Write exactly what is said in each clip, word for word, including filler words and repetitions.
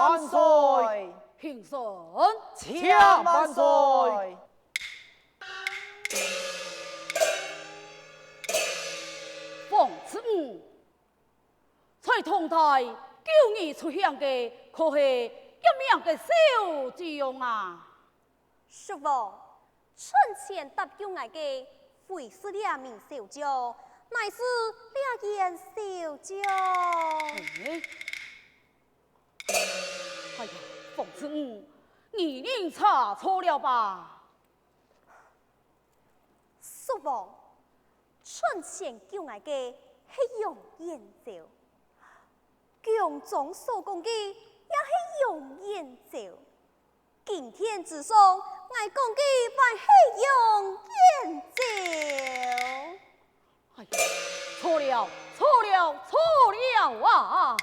万歲！平身。请万岁！方子午，在堂台救你出乡个，可係革命个少将啊？ 叔王，從前搭救𠊎个，非係這名少將，乃係這員少將。哎，哎呀，方子午，你認差錯了吧？叔王，從前救𠊎个係楊延昭，宮中所講个也係楊延昭。 今天之上，𠊎講个還係楊延昭。哎呀，錯了，錯了，錯了啊！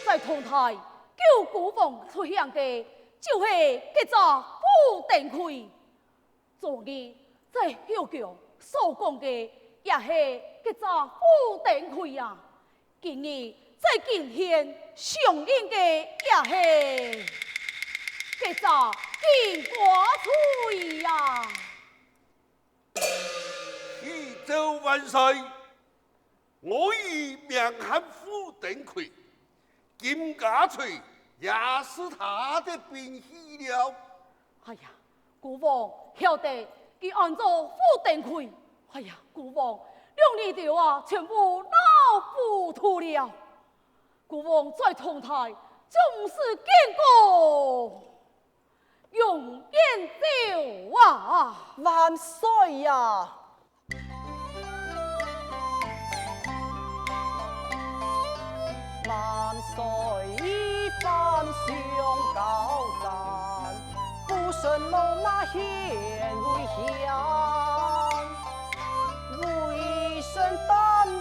在堂台救孤王出鄉个，就係該隻傅登輝。 昨日在後宮所講个也係該隻傅登輝啊，今日在今天上任个也係該隻金瓜翠啊。啟奏萬歲！ 我已名喊傅登輝，金瓜翠也係他的姘妃了。哎呀，孤王曉得佢安到傅登輝。哎呀，孤王，兩日頭啊，全部鬧糊塗了。孤王在堂台總毋識見過楊延昭啊！萬歲呀！ 萬歲！一番相交戰，孤身落馬獻危險。為臣膽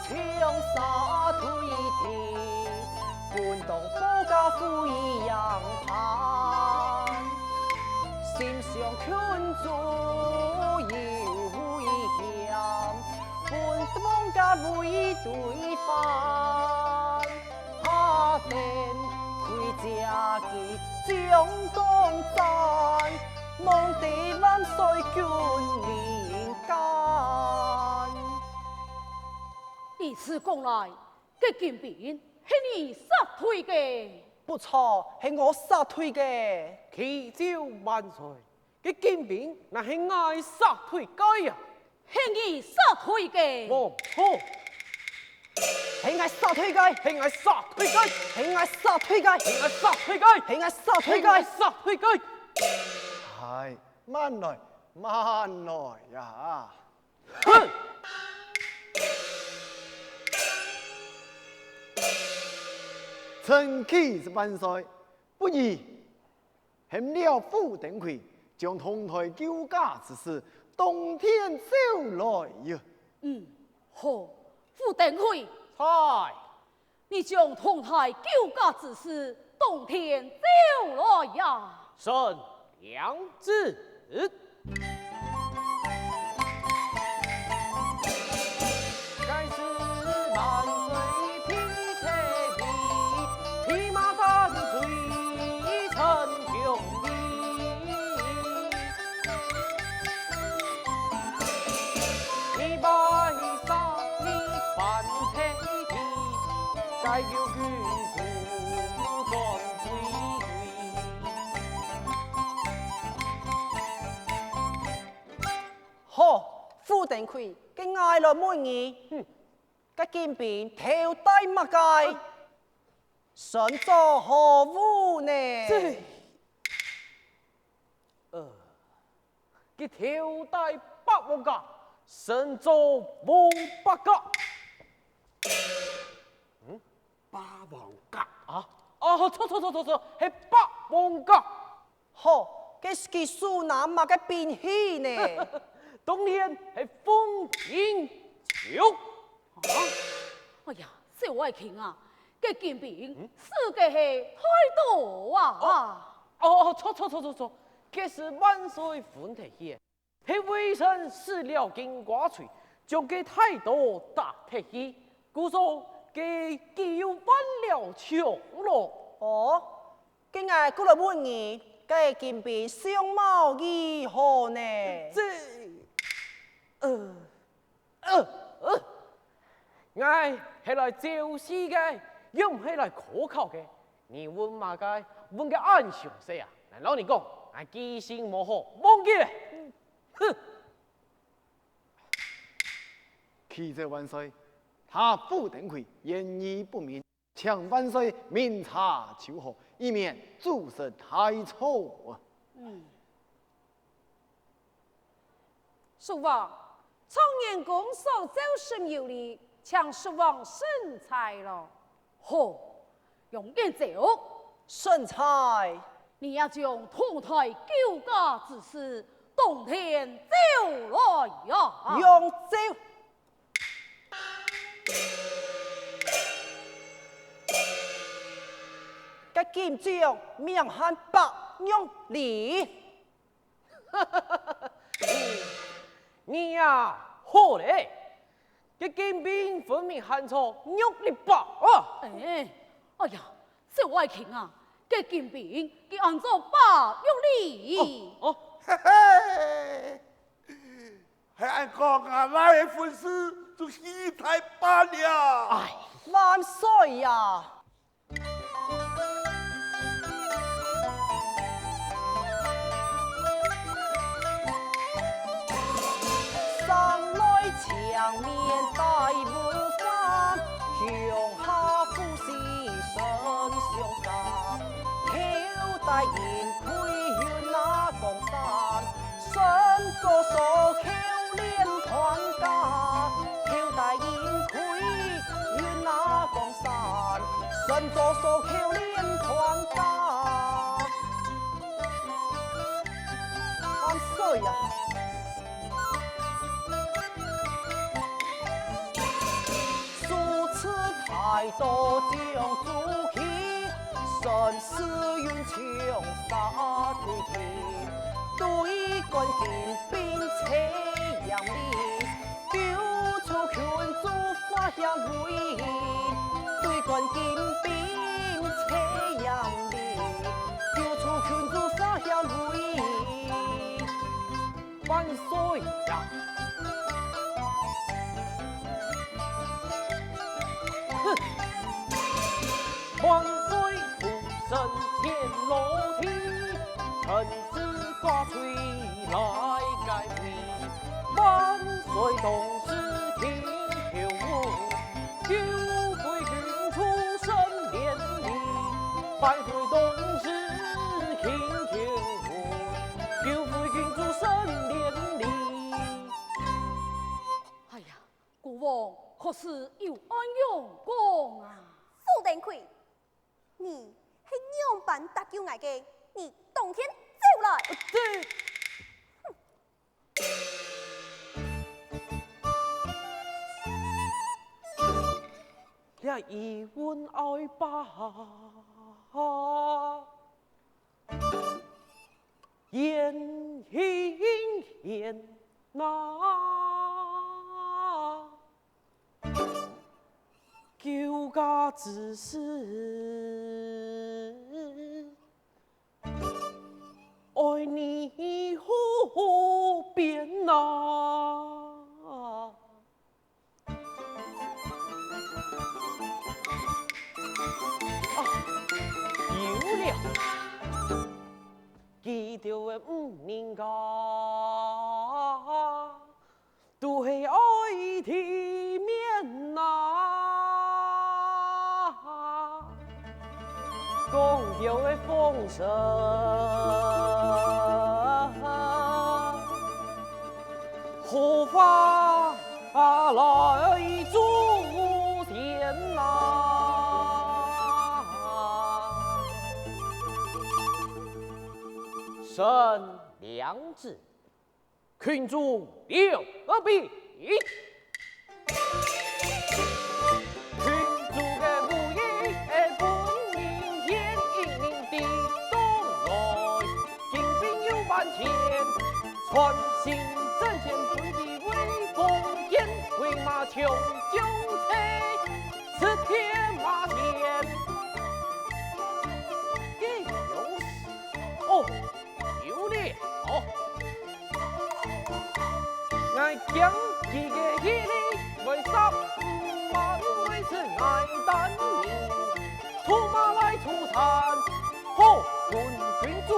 腸殺退敵，本當保家護陽pan。心想群主有危險， 本當保家衛隊番，下等盔甲佢將當斬，望得萬歲君臨見。如此講來，該金兵係你殺退个？不錯，係我殺退个。啟奏萬歲！ 該金兵乃係𠊎殺退个啊！係你殺退个！無錯！係𠊎殺退个！係𠊎殺退个！係𠊎殺退个！係𠊎殺退个！係𠊎殺退个！係𠊎殺退个！唉，慢來，慢來呀！哼！臣啟奏萬歲，不宜 喊了傅登輝，將堂台救駕之事當天奏來呀。嗯，好，傅登輝。在。你將堂台救駕之事當天奏來呀。臣領旨。 好，傅登輝，該𠊎來問你，哼，該金兵頭戴麼个？身著何物呢？呃，佢頭戴白黃甲，身著黃白甲。嗯？白黃甲啊？哦，著著著著著，係白黃甲。 好，該佢手拿麼个兵器呢？當然係紅纓球。啊？哎呀，小愛卿啊，該金兵使个係太刀啊！哦哦，著著著著著，該係萬歲分忒去，係微臣使了金瓜槌，將該太刀打忒去。故所該佢又犯了錯咯。哦，該𠊎過來問你，該金兵相貌如何呢？這，呃，呃，呃，𠊎係來招婿个，又毋係來科考个。你問麼个，問个恁詳細啊？𠊎摎你講，𠊎記性無好，忘記了。哼！啟奏萬歲，他傅登魁言語不明，請萬歲明察秋毫，以免諸事大錯啊。嗯。叔王，狀元公所奏甚有理，請叔王審裁咯。好，杨延昭，审裁。你也將同台救驾之事，当庭奏来呀。杨昭，个金将名唤白玉梨。 你呀，好咧！該金兵分明喊做玉梨伯啊！哎，哎呀，小愛卿啊，該金兵佢喊做白玉梨。哦，哦。嘿嘿，係恁講啊，𠊎个本事就戲太白了。哎，萬歲呀！ 山內青面大武山，鄉下富士山上山。頭戴銀盔雲那江山，身著數口鍊團甲。頭戴銀盔雲那江山，身著數口鍊團甲。 萬歲呀！手持大刀掌朱漆，身勢勇將殺對敵。對幹金兵齊嚴厲， 救出群眾化險為夷，對幹金兵齊嚴厲，救出群眾化險為夷。萬歲呀！哼！萬歲！ 臣天老弟，臣是挂帥来解围。万岁同志听候我，救回君主圣殿里。万岁同志听候我，救回君主圣殿里。哎呀， 国王，可是有恁樣講啊？傅登魁，你係仰般搭救𠊎个？你當天走來！這，這一問哀吧。 言輕言呐，救驾之事，愛你何必呐？ 啊，有了！佢兜个女人家，都係愛體面呐。 講究个風神，好話來祖先呐。神良子， 群众留步！群众个武艺，分明显一人的到来。金兵有万千，穿心阵前，分其威风健，飞马抢将在，此地八千。哎，有事。哦，有了。哦。，𠊎将佢个气力来杀，马路来是爱打你，出马来出山，好，君君主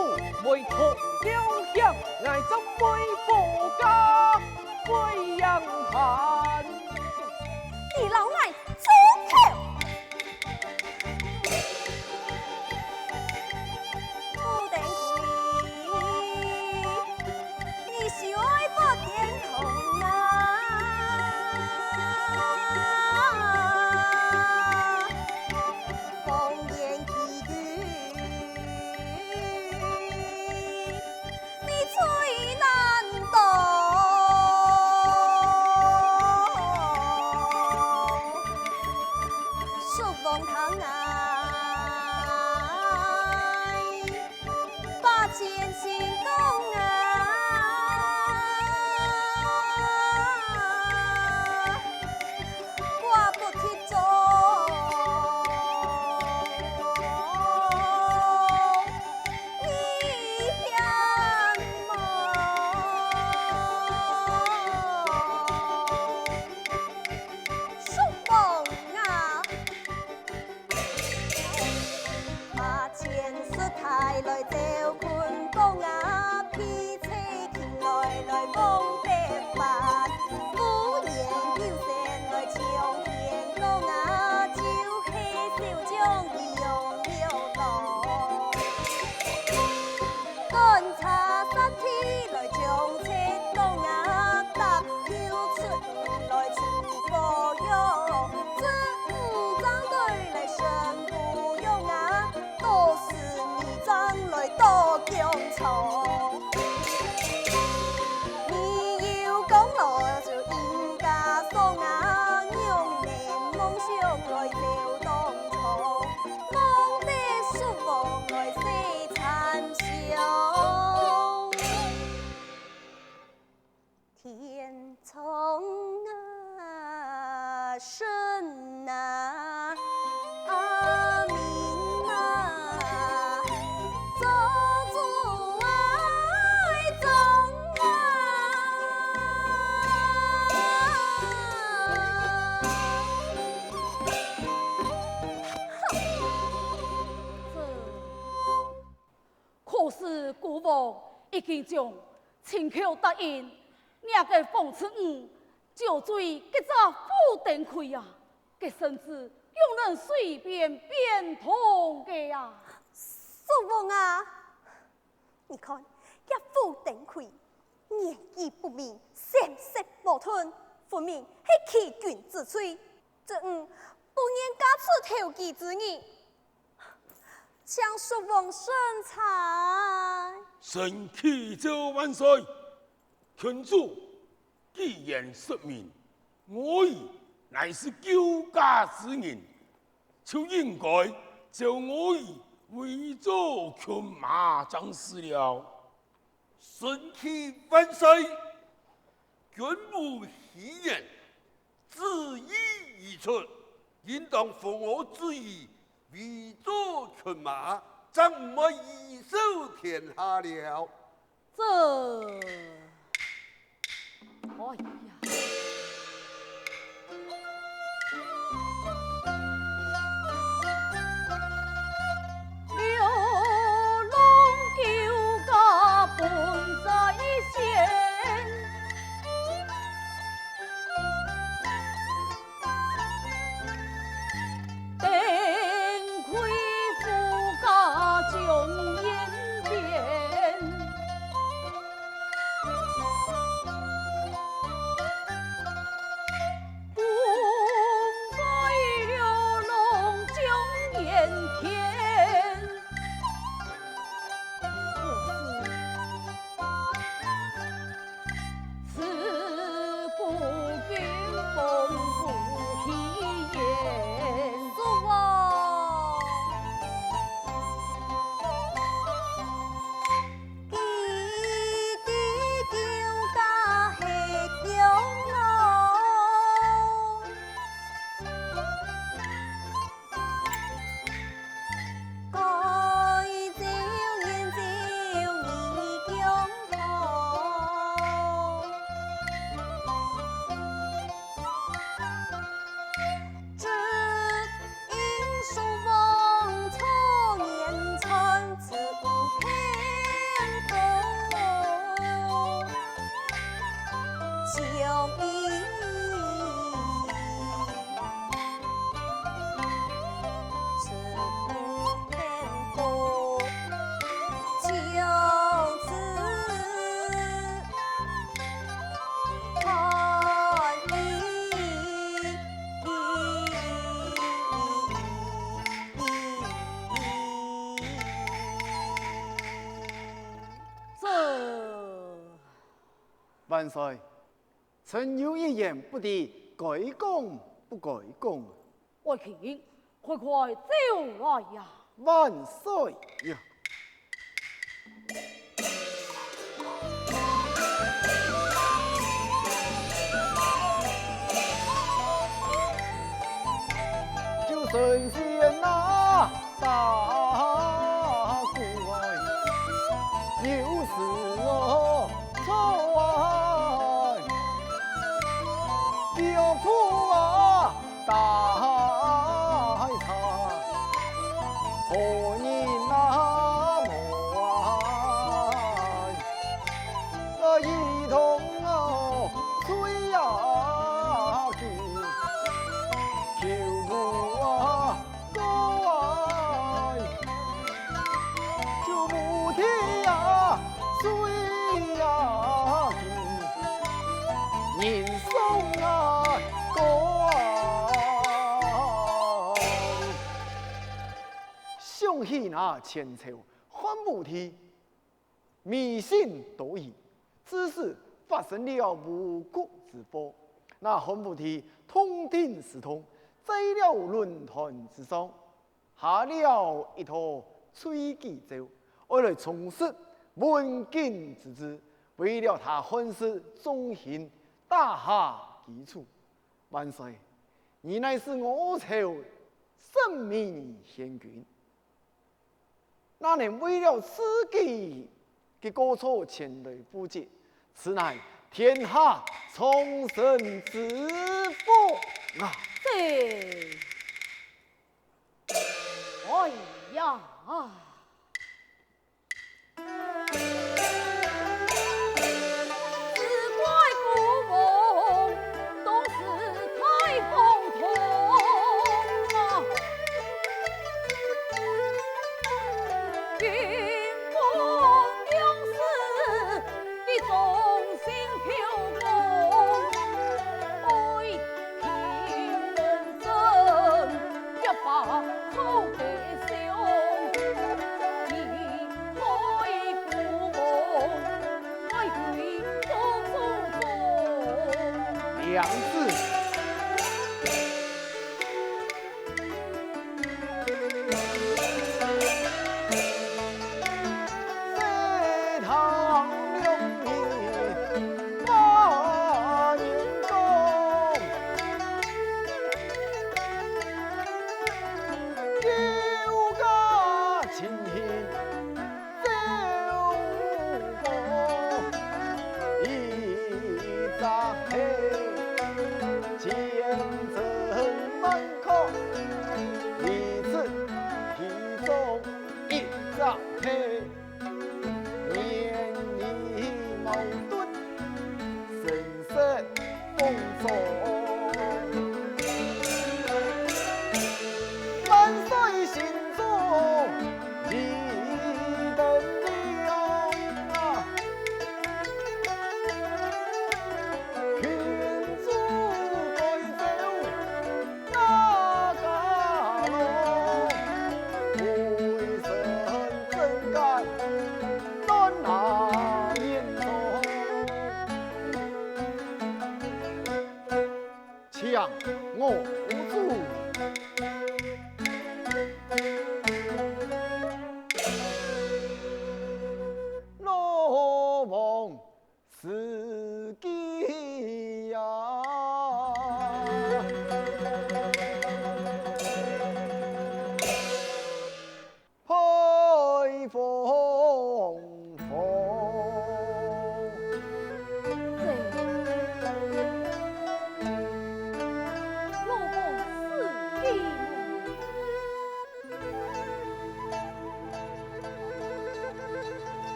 为脱了险，𠊎怎会不敢为样看。你老赖住口！ 不登科，你是愛發癲痛啊？放眼其余，你最难当。叔王疼𠊎，把前先讲啊，寡不敌众。 你嫌么？叔王啊，把钱书带来照坤讲啊，皮车停来来望得烦，夫人有心来唱天光啊，酒 水酒将伊用了咯。端茶煞地来将七档啊，搭酒出来七个哟，这五张对来身不用啊，都是你张来到江潮。你有功劳就应该赏啊，让你梦想来走当中。 望得叔王来细参详。天窗啊，深啊，明啊，做主啊，中啊。 可是孤王已經將親口答應，若个方春雨就做該隻富登魁啊，該身子仰能隨便變通个啊！叔王啊，你看，該富登魁年紀不明，神色無頓，分明係欺君之罪。 正午，本縣嫁出投機之日，請叔王審裁。臣啟奏萬歲，君主既然失明，我兒乃是救駕之人，就應該召我兒為做群馬正是了。 臣啟萬歲，君無虛言，旨意已出，應當奉我旨意，為做群馬，正毋會貽笑天下了。這，哎呀！ 登魁夫家终莺莺。万岁，臣有一言，不知該講不該講。爱卿，快快奏来呀！万岁呀！ 就神仙啊，打鼓啊，有时哦，错啊，有苦啊，打海茶，好人啊，无啊。 个一同哦，吹啊去，求父啊，哥啊，求母亲啊，吹啊去，人送啊，哥啊。想起那前朝汉武帝 迷信多疑，致使發生了巫蠱之祸。那汉武帝痛定思痛，在了論壇之上，下了一道敕旨詔，愛來重設文景之治，為了他漢室中興打下基礎。萬岁，你乃是我朝聖明賢君， 哪能為了自己个過錯前來負責？此乃天下蒼生之福啊！这，哎呀！ 娘子。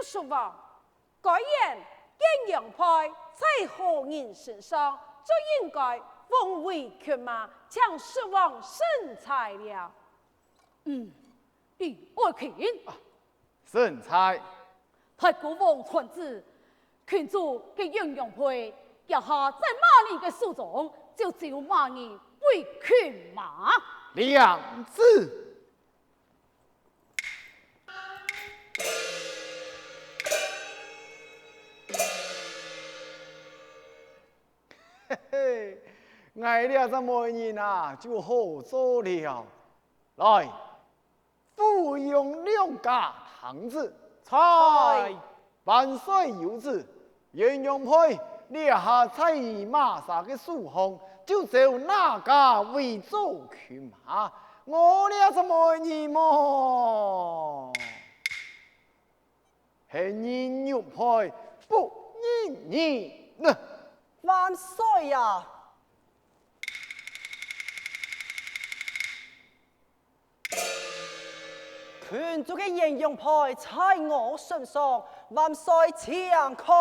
叔王， 該員揭陽牌在何人身上，就應該封為群馬，請叔王審裁了。嗯，李愛卿。啊，審裁。太公王傳旨，群主个揭陽牌，這下在麼人个手中，就走麼人為群馬。領旨。 嘿嘿，𠊎這隻媒人啊，就好做了。來，父王兩家聽旨。在。萬歲有旨，揭陽牌這下在麼儕个手項，就走哪家為做群馬。我這隻媒人麼，係認玉牌不認人。萬歲啊！ 群主个揭陽牌在我身上，萬歲請看。